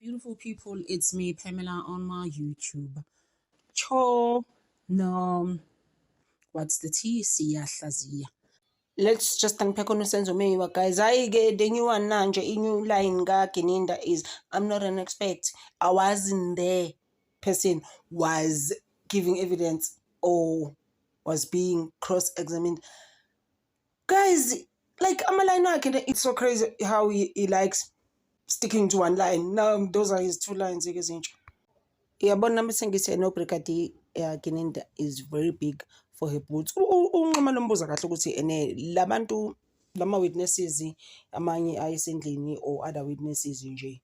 Beautiful people, it's me, Pamela, on my YouTube. Cho, no, what's the tea? Siyahlaziya. Let's just unpack on uSenzo Meyiwa, guys. Hhayi-ke, the new one nanje, i-new line kaGininda is, "I'm not an expert. I wasn't there." Person was giving evidence or was being cross-examined. Guys, like ama-line wakhe, it's so crazy how he likes sticking to one line. Now, those are his two lines. Ezintsha. Uyabona nami sengithi no Brigadier Gininda is very big for her boots. UNxumalo umbuza kahle ukuthi ene labantu lama witnesses amanye ayesendlini or other witnesses nje,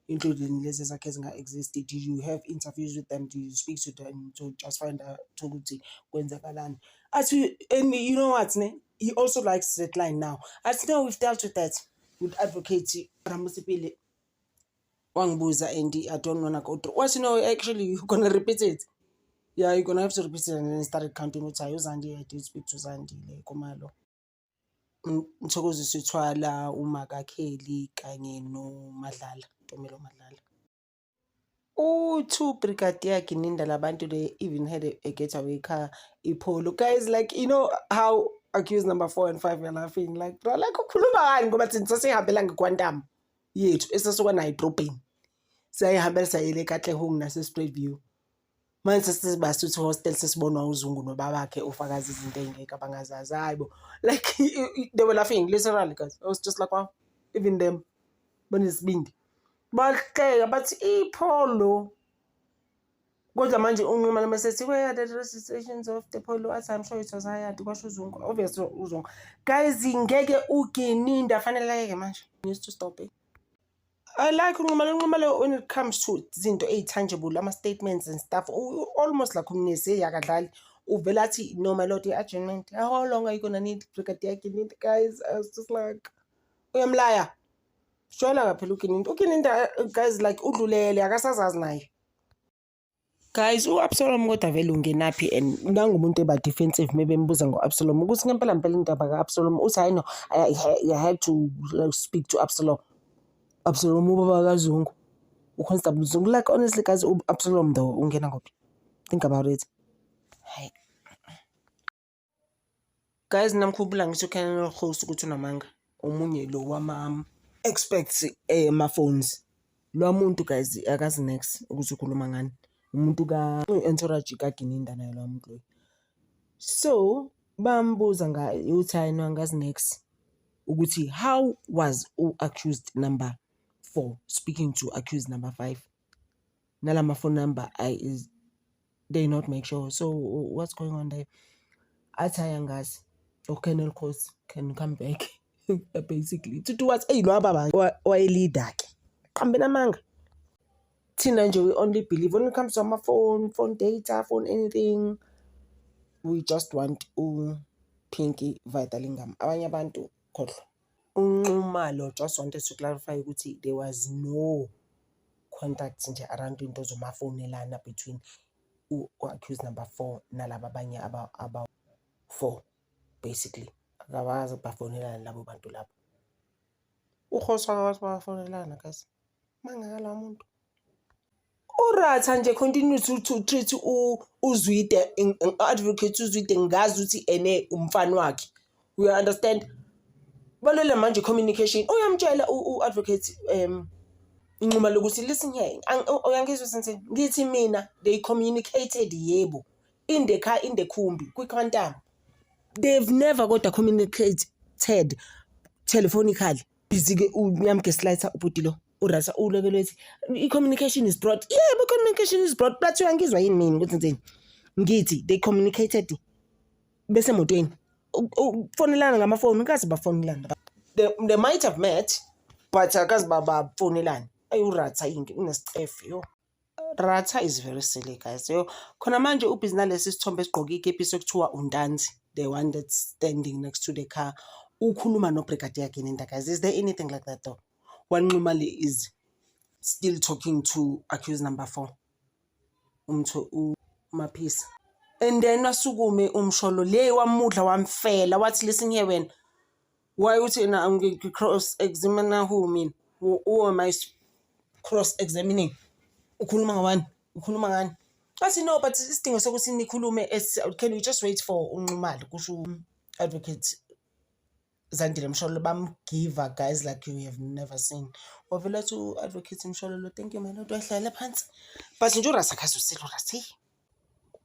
including lezi zakhe ezinga-exist, did you have interviews with them? Do you speak to them to just find out ukuthi kwenzakalani? Athi, and you know what ne, he also likes that line now. Athi, "No, we've dealt with that with Advocate Ramosepele, wangibuza and I don't wanna go through." Wathi, "No, actually you're gonna repeat it. Yeah, you're gonna have to repeat it." And then he started counting ukuthi hayi, uZandi, I did speak to Zandile Khumalo, Mthokozisi Thwala, uMakaKelly kanye noMadlala, Ntomelo Madlala. U-two Brigadier Gininda labantu, they even had a getaway car, iPolo. Guys, like, you know how accused number four and five are laughing like, bro, like ukhuluma ngani, ngoba thina sasihambela ngeQuantum yethu esasuka nayo edrobheni, siyayihambela sayele eKatlehong nase-Spruitview. Manje sesibasuthi hostel, sesibonwa uZungu nobabakhe ofakazi izinto ey'ngekho abangazazi. Hayi bo, like they were laughing literally, guys. I was just like, wow, even them banesibindi, bahleka bathi iPolo. Kodwa manje uNxumalo masethi, "Where are the registrations of the Polo?" Athi, "I'm sure it was hired." Kwasho uZungu, obviously uZungu. Guys, ngeke uGininda fanele ayeke manje, needs to stop it. I like uNxumalo. UNxumalo, when it comes to izinto ey'tangible, ama-statements and stuff, almost like uMnisi akadlali. Uvele athi, "No, my lord, i-adjournment." How long are you gonna need, Brigadier Gininda? Guys, I was just like, uyamlaya. Shwela phela uGininda. UGininda, guys, like udlulele, akasazazi naye. Guys, u-Absalom kodwa vele ungenaphi? And nangumuntu eba defensive mebembuza ngo-Absalom ukuthi ngempela ngempela indaba ka-Absalom, uthi, "Hayi no, I had to speak to Absalom." Absalom ubaba kaZungu, uConstable Zungu. Like honestly guys, u-Absalom though ungena ngophi? Think about it. Hayi. Guys, namkhumbula ngisho uColonel Host ukuthi unamanga. Omunye lo wama experts ema-phones. Lo muntu, guys, akazi next ukuthi ukhuluma ngani. Umuntu ka entourage kaGininda naye lo muntu loyo. So bambuza uthi, "Hayi no, angazi next," ukuthi how was u-accused number 4 speaking to accused number 5 nalama phone number I is they not make sure, so what's going on there? Athi, "Hayi, angazi." UColonel Khosi can come back basically to do what? Eyi, lo baba waye-leader ke qambe namanga. Thina nje we only believe when it comes to ama-phone, phone data, phone anything, we just want uPinky Vythilingam, abanye abantu khohlwa. UNxumalo just wanted to clarify ukuthi there was no contact nje around into zomafonelana between u-accused number 4 nalaba abanye aba-four basically. Akabazi bafonelana labo bantu labo. UKgosi akabazi bayafonelana, guys. Mangaka la muntu. URatha nje continue to treat uZwide, advocate uZwide, ngazi ukuthi ene umfana wakhe. You understand? Balwela manje communication. Uyamtshela u-advocate Nxumalo ukuthi, listen here, uyangizwa sensei, ngithi mina they communicated, yebo, in the car, in the khumbi kwi-Quantum. They've never kodwa communicated telephonically. Busy-ke uyam-gaslight-a ubhuti lo, uRatha ulokelu ethi i-communication is broad. Yebo, i-communication is broad, but uyangizwa yini mina ukuthi ngithini? Ngithi they communicated besemotweni. Ukufonelana ngamafoni kaze bafonelana. They might have met but akaze bafonelane. Ayi, uRatha yinto unesicefe yo. Ratha is very silly, guys. Yo, khona manje ubhizi nalesi sithombe esigqoke ikepisi ekuthiwa uNtanzi, the one that's standing next to the car. Ukhuluma no-Brigadier Gininda, guys. Is there anything like that though? One Nxumalo is still talking to accused number 4. Umtho uMaphisa. And then wasukume umsholo le wamudla wamfela, wathi, "Listen here wena. Why uthi na cross examine who mina? Who am I Cross examining. Ukhuluma ngabani? Ukhuluma ngani? Athi no, but isidingo sokuthi nikhulume, can we just wait for uNxumalo, kusho advocate Zandile Mshololo. Bamgiva guys like you have never seen. Wavela athi u-advocate Mshololo, "Thank you, my lord." Wahlala phansi. But nje uRatha akaze usile uRatha, hey.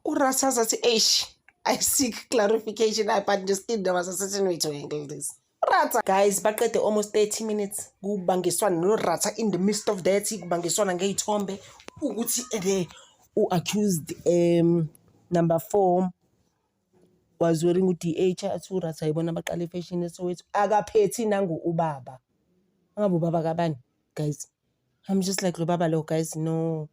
URatha azathi, "Eish, I seek clarification," but nje still there was a certain way to handle this. Ratha guys, baqede almost 30 minutes kubangiswana noRatha. In the midst of that, kubangiswana ngey'thombe ukuthi ene u-accused number 4 was wearing u-DH. Athi uRatha yibona abaqala i-fashion eSoweto, akaphethi nangu ubaba, angabe ubaba kabani. Guys, I'm just like, lo baba lo, guys, no.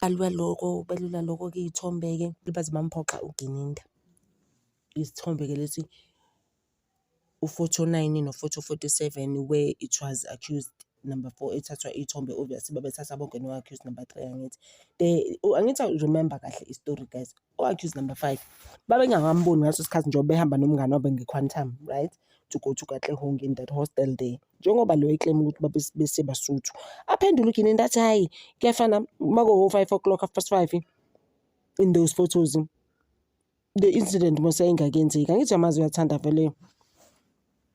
Balwa loko, belula loko-ke iy'thombe-ke, baze bamphoxa uGininda. Isithombe-ke lesi, u-photo 9 no-photo 47, where it was accused number 4 ethathwa iy'thombe. Obviously babethatha bonke no-accused number 3, angithi they, angithi remember kahle i-story, guys. O-accused number 5 babengakamboni ngaleso sikhathi njengoba behamba nomngani wabo nge-Quantum, right, to go to Katlehong in that hostel there, njengoba lo e-claim ukuthi babe beseBasotho. Aphendule uGininda athi, "Hhayi, kuyafana makuwo 5 o'clock, 5:30 in those photos, the incident mos yayingakenzeki." Angithi uyamazi, uyathanda vele,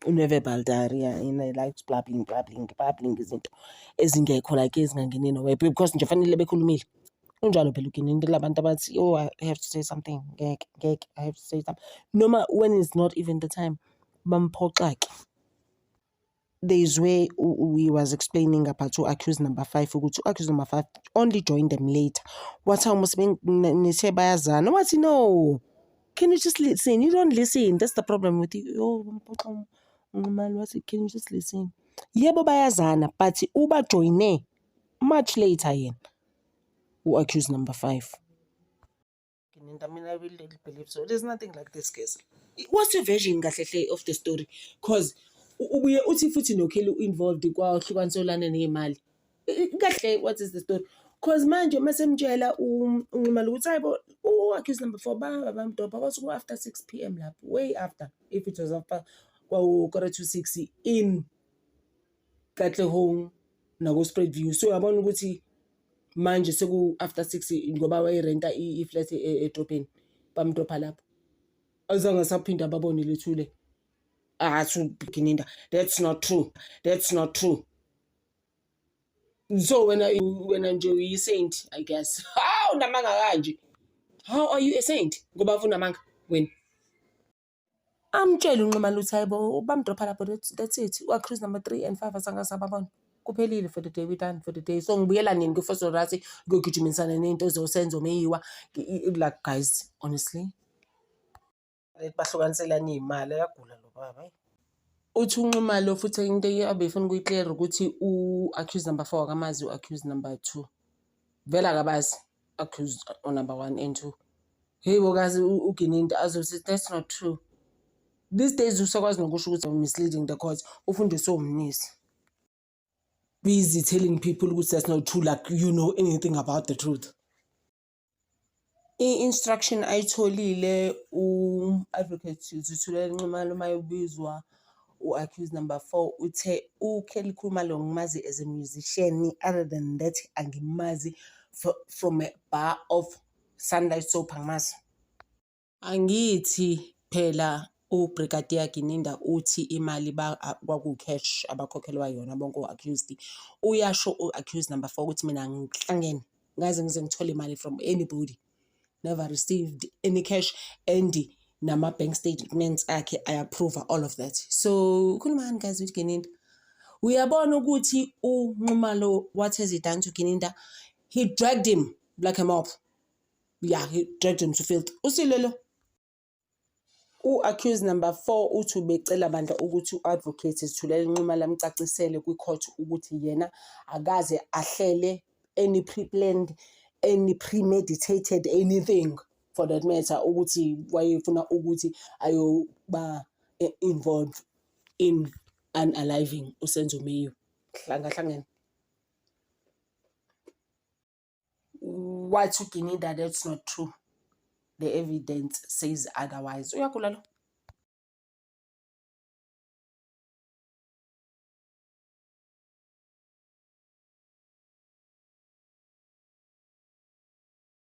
une-verbal diarrhea and he likes blabbling, blabbling, blabbling izinto ezingekho, like ezingangeni nowhere, because nje fanele bekhulumile. Unjalo phela uGininda, labantu abathi, "Oh, I have to say something, ngeke, ngeke, I have to say something," noma when it's not even the time. Bamphoxa-ke. There is where he was explaining about u-accused number 5, ukuthi u-accused number 5 only joined them later. Wathi, "Hawu, mos nithe bayazana." Wathi, "No, can you just listen? You don't listen, that's the problem with you." Yo, bamphoxa uNxumalo. Wathi, "Can you just listen? Yebo, bayazana, but ubajoyine much later yena u-accused number 5." Gininda, mina I really believe so. There's nothing like this, guys. What's your version kahle hle of the story? 'Cause ubuye uthi futhi noKelly u-involved kwahlukaniselana ney'mali. Kahle, what is the story? 'Cause manje mase mtshela uNxumalo ukuthi hayibo, u-accused number 4 bahamba bamdobha, kwathi ku-after 6 p.m. lapho, way after, if it was after kwawo 5:45 in Katlehong nako-Spruitview. So uyabona ukuthi manje seku after 6 ngoba wayerenta i-flat edrobheni, bamdropha lapho. Azange asaphinda babone lethule. Athi uGininda, "That's not true, that's not true." So wena nje uyi-saint, I guess. Hawu, unamanga kanje. How are you a saint? Ngoba unamanga wena. Amtshele uNxumalo ukuthi hayibo, bamdropha lapho, that's it. U-accused number 3 and 5 azange asababona. Kuphelile for the day, we done for the day. So ngibuyela nini ku-Vosloorus kuyogijimisana ney'nto zoSenzo Meyiwa? Like guys, honestly. Bahlukaniselana iy'mali, uyagula lo baba hhayi. Uthi uNxumalo futhi into abefuna ukuyi-clear ukuthi u-accused number 4 akamazi u-accused number 2. Vele akabazi accused number 1 and 2. Hey bo, kazi uGininda azothi that's not true. These days usakwazi nokusho ukuthi misleading the court, ufundiswe uMnisi. Busy telling people ukuthi that's not true, like you know anything about the truth. I-instruction ayitholile u-advocate Zithulele Nxumalo uma ebizwa u-accused number 4, uthe uKelly Khumalo ngimazi as a musician, other than that angimazi from a bar of Sunlight soap, angimazi. Angithi phela uBrigadier Gininda uthi imali kwaku-cash abakhokhelwa yona bonke o-accused. Uyasho u-accused number 4 ukuthi mina angihlangene, ngaze ngize ngithole imali from anybody. Never received any cash, and nama-bank statements akhe aya-prove all of that. So ukhuluma ngani guys uGininda? Uyabona ukuthi uNxumalo, what has he done to Gininda? He dragged him like a mop. Yeah, he dragged him to filth. Usile lo. U-accused number 4 uthi ubecela bandla ukuthi u-advocate Zithulele Nxumalo amcacisele kwi-court ukuthi yena akaze ahlele any pre-planned, any premeditated anything for that matter, ukuthi wayefuna ukuthi ayoba involved in unaliving uSenzo Meyiwa. Hlangahlangene. Wathi uGininda, "That's not true. The evidence says otherwise." Uyagula lo.